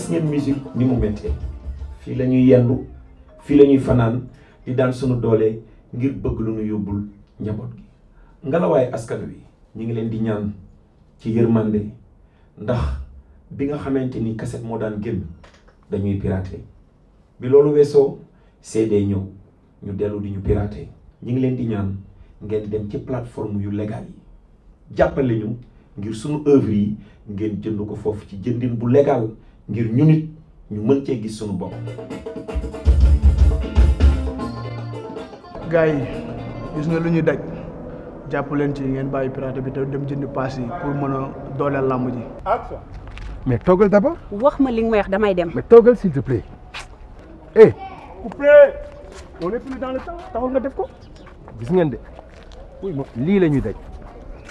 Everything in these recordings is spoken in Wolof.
gis ngeen musique ni mu méttee fii la ñuy yendu fii la ñuy fanaan di daan sunu doole ngir bëgg lu nu yóbbul njaboot gi ngelawaay askan wi ñu ngi leen di ñaan ci yërmande ndax bi nga xamante ni cassette moo daan génn dañuy piraté bi loolu weesoo CD ñëw ñu dellu di ñu piraté ñu ngi leen di ñaan ngeen dem ci plateforme yu légal yi jàppale ñu ngir sunu œuvre yi ngeen jënd ko foofu ci jëndin bu légal ngir ñu nit ñu mën cee gis sunu bopp. gars yi gis nga lu ñuy daj jàpp leen ci ngeen bàyyi pirate bi te dem jënd paas yi pour mën a dooleel làmb ji. mais toogal d'abord. wax ma li nga may wax damay dem. mais toogal s'il te plaît. eh. coupé. on est plus dans le temps taxul nga def ko. gis ngeen de lii la ñuy daj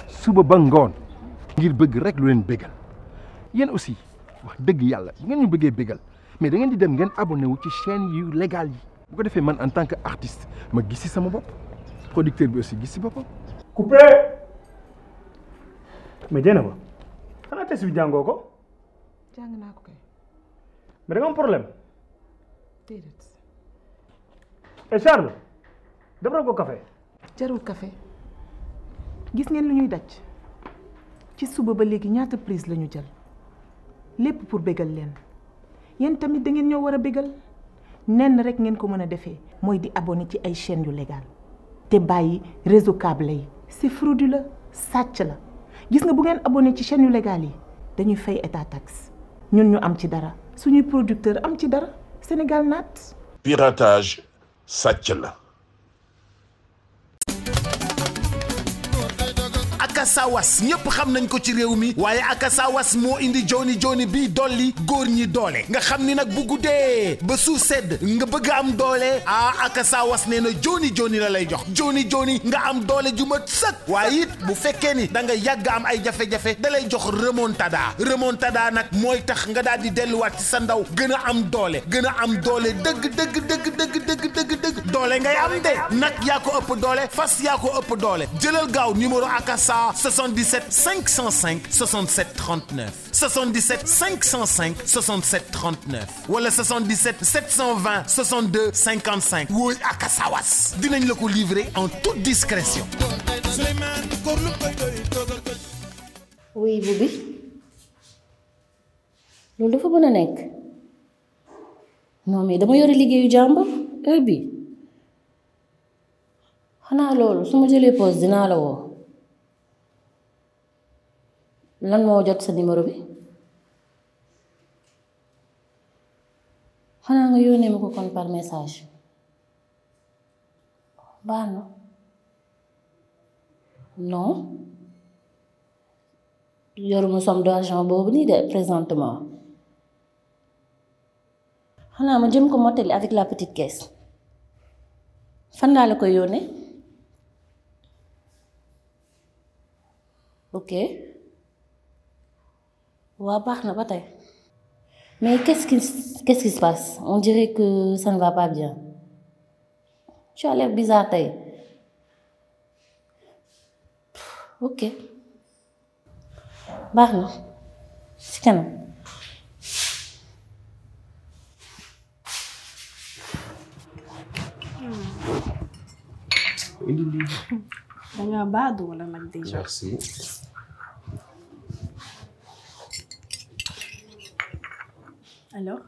suba ba ngoon ngir bëgg rek lu leen bégal yéen aussi wax dëgg yàlla bu ngeen ñu bëggee bégal mais da ngeen di dem ngeen abonné wu ci chaîne yu légal yi bu ko defee man en tant que artiste ma gis ci sama bopp producteur bi aussi gis ci boppam. coupé. mais jéem a ba xanaa test bi jàngoo ko. jàng naa ko kay. mais da nga am problème. déedéet. et Charles defaral ko café. jarul café gis ngeen lu ñuy daj ci suba ba léegi ñaata prise la ñu jël lépp pour bégal leen yéen tamit da ngeen ñoo war a bégal nenn rek ngeen ko mën a defee mooy di abonné ci ay chaînes yu légal te bàyyi réseau câble yi c'est frauduleux sàcc la gis nga bu ngeen abonné ci chaînes yu légal yi dañuy fay état taxe ñun ñu am ci dara suñuy producteur am ci dara Sénégal naat. piratage sàcc la. Akasawas ñëpp xam nañ ko ci réew mi waaye Akasawas moo indi joni joni bii dolli góor ñi doole nga xam ni nag bu guddee ba suuf sedd nga bëgg am doole Akasawas nee na joni joni la lay jox joni joni nga am doole ju mat sëkk waaye it bu fekkee ni da nga yàgg am ay jafe-jafe da lay jox remontada nag mooy tax nga daal di delluwaat ci sa ndaw gën a am doole dëgg doole ngay am de nag yaa ko ëpp doole fas yaa ko ëpp doole jëlal gaaw numéro Akasa 77 505 67 39 77 505 67 39 wala 77 720 62 55 wooy Akasawas dinañ la ko livrer en toute discrétion. oui Boubi loolu dafa mën a nekk non mais dama yore liggéeyu jàmbur heure bi xanaa loolu su ma jëlee pause dinaa la woo. lan moo jot sa numéro bi xanaa nga yónnee ma ko kon par message baax na non yoruma somme d'argent boobu nii de présentement xanaa ma jëm ko mottali avec la petite caisse fan laa la koy yónnee ok. waa baax na ba tey mais qu'est-ce qui se passe on dirait que ça ne va pas bien tu as l'air bizarre tey ok baax na si kanam. danga baadu wala nag déjà. Merci. alors.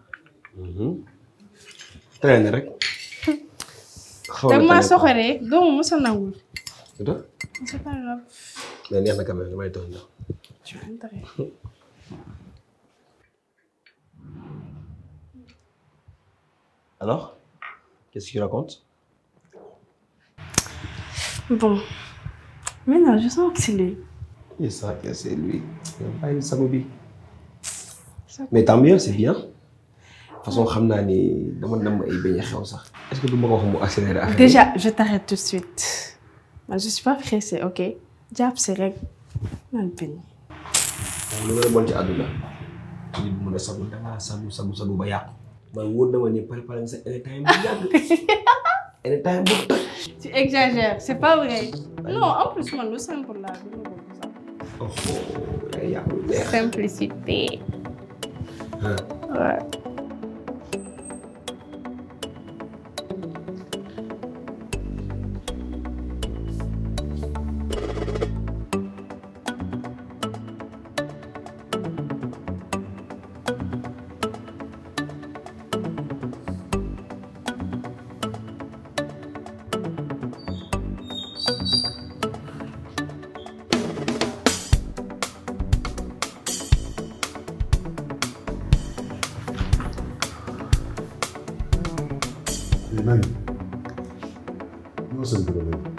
traîner rek. xaw ma maa soxoree doomu mos a nangul. c'est pas grave. mais neex na quand même damay toog ndax. tu as intérêt. alors qu'est-ce que tu racontes? bon maintenant je sens que c'est lui. c'est ça que c'est lui. bàyyi sama bi. mais tant mieux c'est bien. façon xam naa ni dama nam ay beñ xew sax. est-ce que du ma ko wax mu accélérer affaire déjà je t'arrête tout de suite. moi je suis pas pressée ok. jàpp si rek naan beñ. lu gën a bon ci àdduna. nit bu mën a sagu danga sagu ba yàqu. man wóor na ma ni préparé nga sa anytime bu yàgg. anytime bu toj. tu exagères c'est pas vrai. non en plus man lu simple laa du ma bëgg sax. oh yàqu neex. simplicité. Ouais. Nani ñoo seen bureau léegi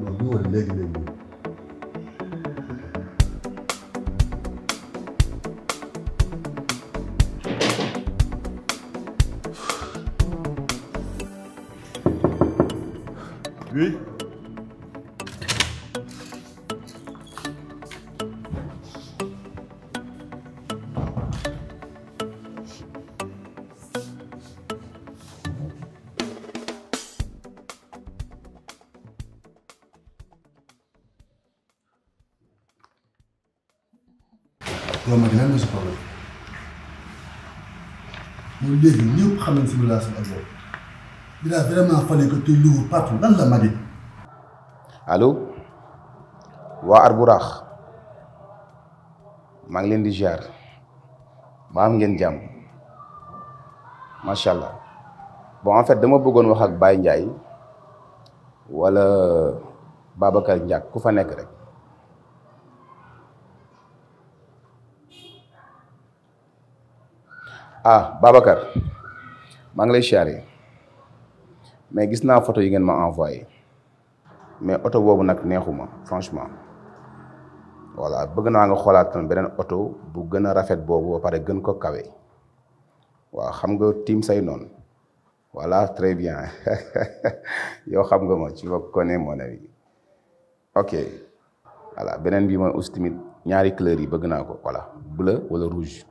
non ñu war léegi oui. yow ma lan mooy sa problème mooy léegi ñëpp xam nañ si relation ak yow il a vraiment fallu que tu l'ouvres partout lan la Madi. allo waa Arburax maa ngi leen di ziar ba am ngeen jàmm macha allah bon en fait dama bëggoon wax ak Baye Ndiaye wala Babacar Ndiak ku fa nekk rek. ah Babacar maa ngi lay siyaare mais gis naa photo yi ngeen ma envoyé mais oto boobu nag neexuma franchement voilà bëgg naa nga xoolaat tamit beneen oto bu gën a rafet boobu ba pare gën ko kawe waaw xam nga tiim say noonu voilà très bien yow xam nga ma tu me connais mon ami ok voilà beneen bi mooy aussi tamit ñaari couleurs yi bëgg naa ko voilà bleu wala rouge.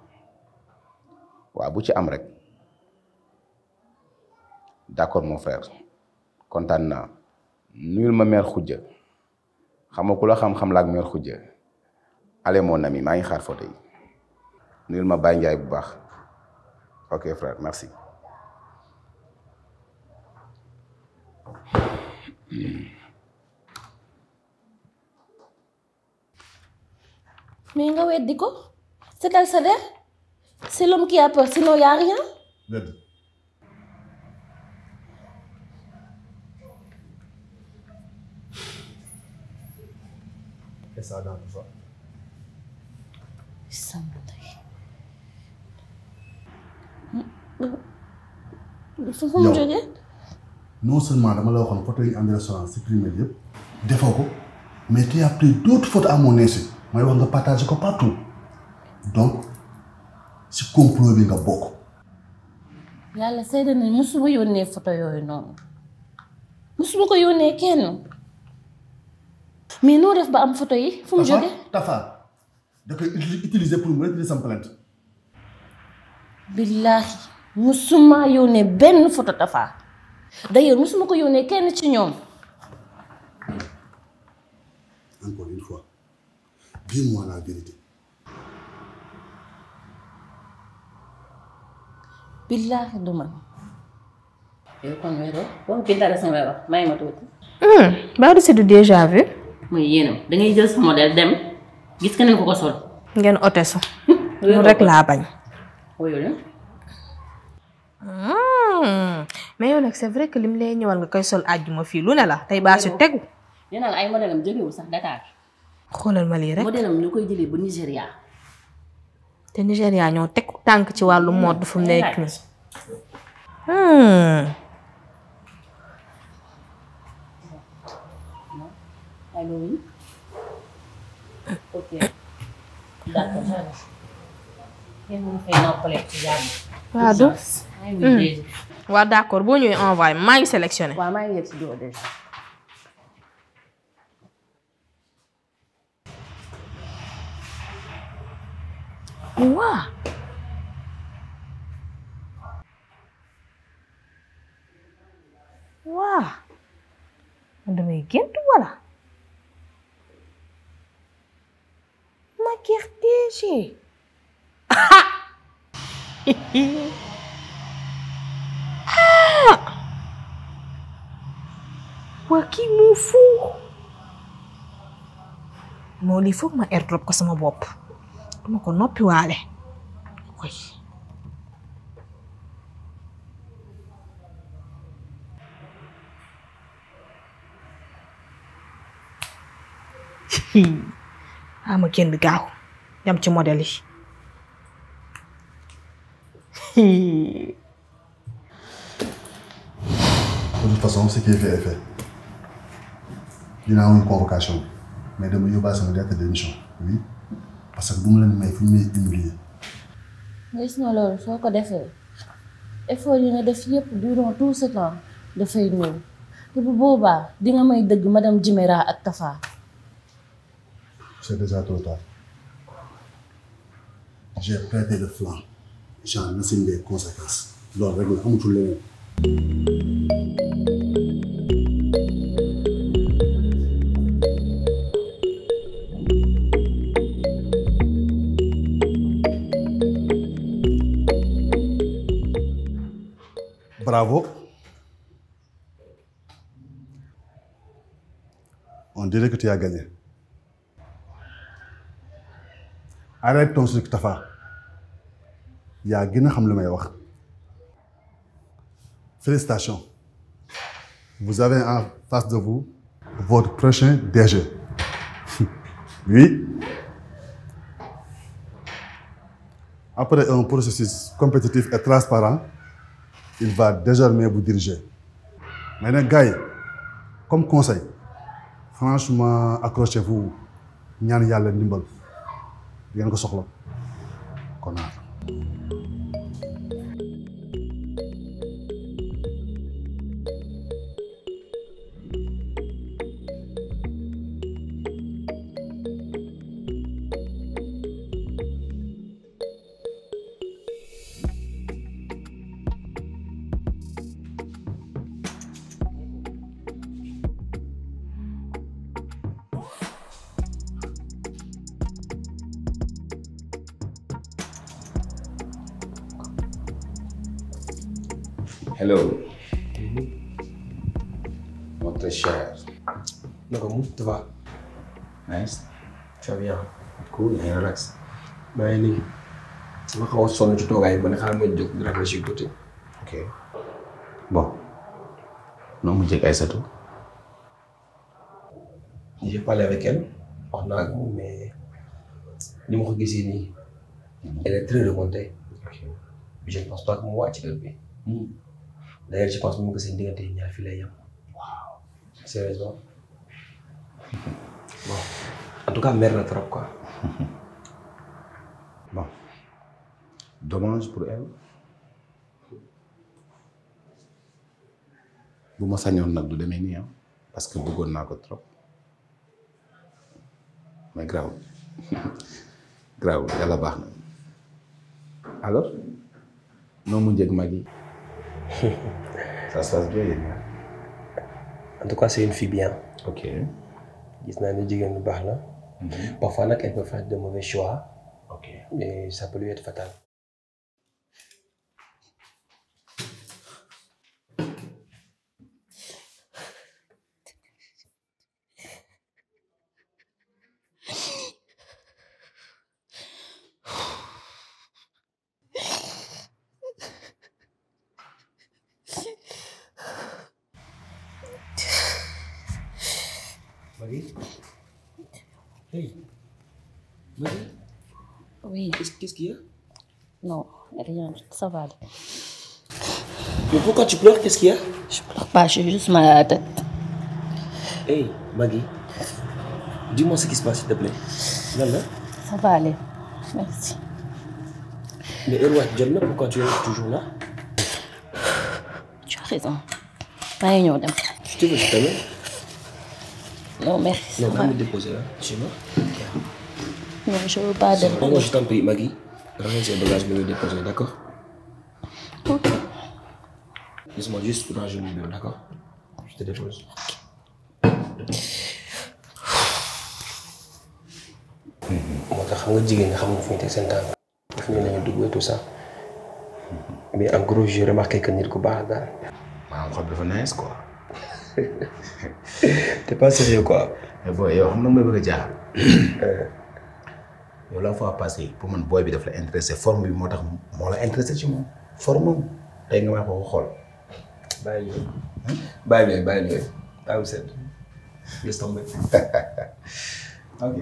waaw bu ci am rek d'accord mon frère kontaan naa nuyul ma mère Khoudia xam nga ku la xam-xam la ak mère Khoudia allez mon ami maa ngi xaar photo yi nuyul ma Baye Ndiaye bu baax ok frère merci. mais nga weddi ko seetal sa der. C'est l'homme qui a peur, sinon il n'y a rien. Ned. Qu'est-ce que ça dans tout ça? Ça non seulement dama la waxoon photo yi en restaurant supprimé yëpp defoo ko mais tu as pris d'autres photos à mon insu mooy wax nga partager ko partout donc si complot bi nga bokk. yàlla seede na musuma yónnee photo yooyu noonu musuma ko yónnee kenn mais noo def ba am photo yi fu mu jógee. Tafa da koy utiliser pour mu retirer sama plainte. billaahi musuma yónnee benn photo Tafa d'ailleurs musuma ko yónnee kenn ci ñoom. encore une fois dis-moi la vérité. billaahi du man. yow kon weeroo wax bi dara sama wax may ma tuuti. Ba du c'est du déjà vu. mooy yéenam da ngay jël sa modèle dem gis keneen ko ko sol. ngeen ote sa. lu rek laa bañ. woyul mais yow nag c'est vrai que lim lay ñëwal nga koy sol àjjuma fii lu ne la tey baa si tegu. nee naa la ay modèle am jógewul sax Dakar. xoolal ma lii rek modèle am ñu koy jëlee ba Nigéria. te Nigéria ñoo teg tànk ci wàllu mode fu mu nekk nii. allo. ok. d'accord. kenn mu fay noppale ci jàmm. waaw du. waaw d'accord boo ñëwee envoyé maa ngi sélectionné. waaw maa ngi yegg si bureau déjà. waa. waa. man damay gént wala. ma gerte. waa kii moo fuu moo lii foog ma airdrop ko sama bopp duma ko noppi waale koy ama génn gaaw yam ci modèle yi de toute façon ce qui est fait est fait dinaa am convocation mais dama yóbbaale sama lettre de démission oui parce que bu mu leen may fu ñu may humilier. gis nga loolu soo ko defee effort yi nga def yëpp durant tout ce temps dafay ñëw te bu boobaa di nga may dëgg madame Djimera ak Tafa. C'est déjà trop tard. J'ai prêté le flanc. J'en assume les conséquences. loolu rek la amatul leneen. Bravo. On dirait que tu as gagné. Arrête ton truc, Tafa. yaa gën a xam lu may wax. Félicitations. Vous avez en face de vous votre prochain DG. Oui. Après un processus compétitif et transparent, il va désormais vous diriger. Mais nag gars yi comme conseil franchement accrochez-vous ñaan yàlla ndimbal ngeen ko soxla kon Hello. Mon très cher. Comment ça va? Nice. Tu vas bien? Cool, relax. maa ngi nii ma xaw a sonn ci toogaay ba ne xaaral ma jóg di réfléchir tuuti. Ok. Bon. noo mu jëg Aïssatou. J'ai parlé avec elle wax naa ak moom mais ni ma ko gisee nii elle est très remontée. Je ne pense pas que mu wàcc heure bi. D'ailleurs je pense que seen diggante ñaar fi lay yem. Waaw. Sérieusement. Bon. En tout cas mer na trop quoi. Bon. Dommage pour elle. bu ma sañoon nag du demee nii parce que bëggoon naa ko trop mais grave grave yàlla baax na alors noo mu njëg mag yi ça se passe bien. En tout cas c'est une fille bien. Ok. gis naa ne jigéen bu baax la. Parfois nag elle peut faire de mauvais choix. Ok. Mais ça peut lui être fatal. Marie? Hey. Marie? Oui. Qu'est-ce qu'il y a? Non, rien, ça va aller. Mais pourquoi tu pleures? Qu'est-ce qu'il y a? Je pleure pas, j'ai juste mal à la tête. Hey, Maggie. Dis-moi ce qui se passe, s'il te plaît. Là, là. Ça va aller. Merci. Mais Erwan, Diallo, pourquoi tu es toujours là? Tu as raison. Allez, Je te veux, je t'amène. Non, merci. Non, viens me déposer là, chez moi. Non, je veux pas de... Non, je t'en prie, Maggie. Ramène ces bagages, me déposer, d'accord? Ok. Laisse-moi juste ranger mon bureau, d'accord? Je te dépose. moo tax xam nga jigéen ñi xam nga fu ñu teg seen tànk. fu ñu nañu dugg et tout ça. mais en gros j'ai remarqué que nit ku baax daal. maa ngi xool dafa nice quoi. t'es pas sérieux quoi. mais booy yow xam nga may bëgg a jaaxal. yow la fois passée pour man booy bi daf la intéressé forme bi moo tax moo la intéressé ci moom forme am tey nga may ko xool. bàyyi yooyu. bàyyi yooyu. bàyyi sedd. laisse tomber. ok.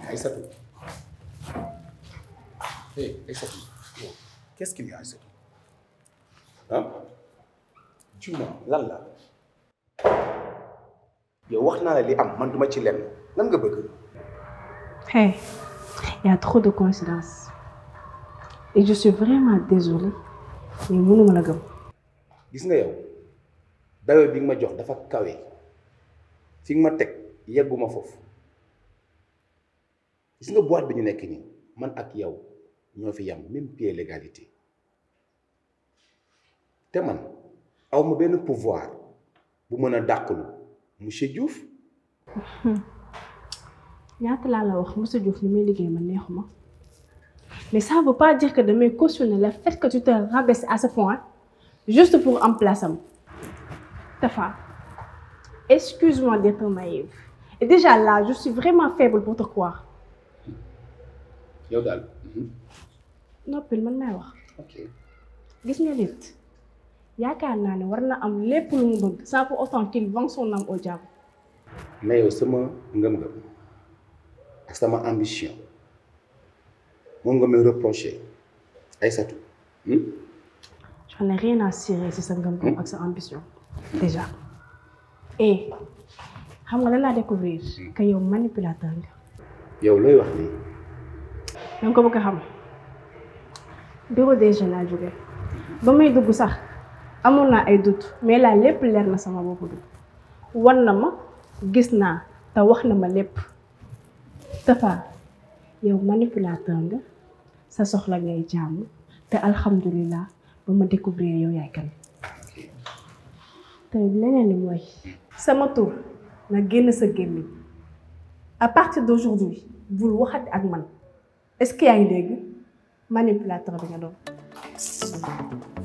Aïssatou. Hey, Aïssatou. Qu'est-ce qu'il y a, Aïssatou? Hein? Dis-moi, lan la? Yow wax naa la li am man duma ci lenn lan nga bëgg? Hey, il y a trop de coïncidences. Et je suis vraiment désolée, mais mënuma la gëm. Gis nga yow dayoo bi nga ma jox dafa kawe fi nga ma teg yegguma foofu. Gis nga boîte bi ñu nekk nii man ak yow ñoo fi yam même pied l'égalité te man aw ma benn pouvoir bu mën a dàqalu monsieur Diouf. ñaata laa la wax monsieur Diouf ni muy liggéey ma neexuma mais ça veut pas dire que damay cautionner le fait que tu te rabaisses à ce point juste pour am place am. Tafa, excuse-moi d'être naïve et déjà là je suis vraiment faible pour te croire. yow daal. noppil man may wax. ok. gis nga nit yaakaar naa ne war na am lépp lu mu bëgg sans pour autant qu'il vende son âme au diable. mais yow sama ngëm-ngëm ak sama ambition moom nga may reprocher Aïssatou. J'en ai rien à cirer si sa ngëm-ngëm ak sa ambition déjà. et xam nga lan laa découvrir que yow manipulateur nga. yow looy wax nii. danga ko bëgg a xam bureau des jeunes laa jóge ba may dugg sax amoon naa ay doute mais là lépp leer na sama bopp bi wan na ma gis naa te wax na ma lépp. Tafa yow manipulateur nga sa soxla ngay jàmm te alhamdulilah ba ma découvrir yow yaay kan. te leneen li mooy sama tur na génn sa gémmiñ à partir d'aujourd'hui bul waxati ak man. Est-ce qu'il y a une manipulateur avec un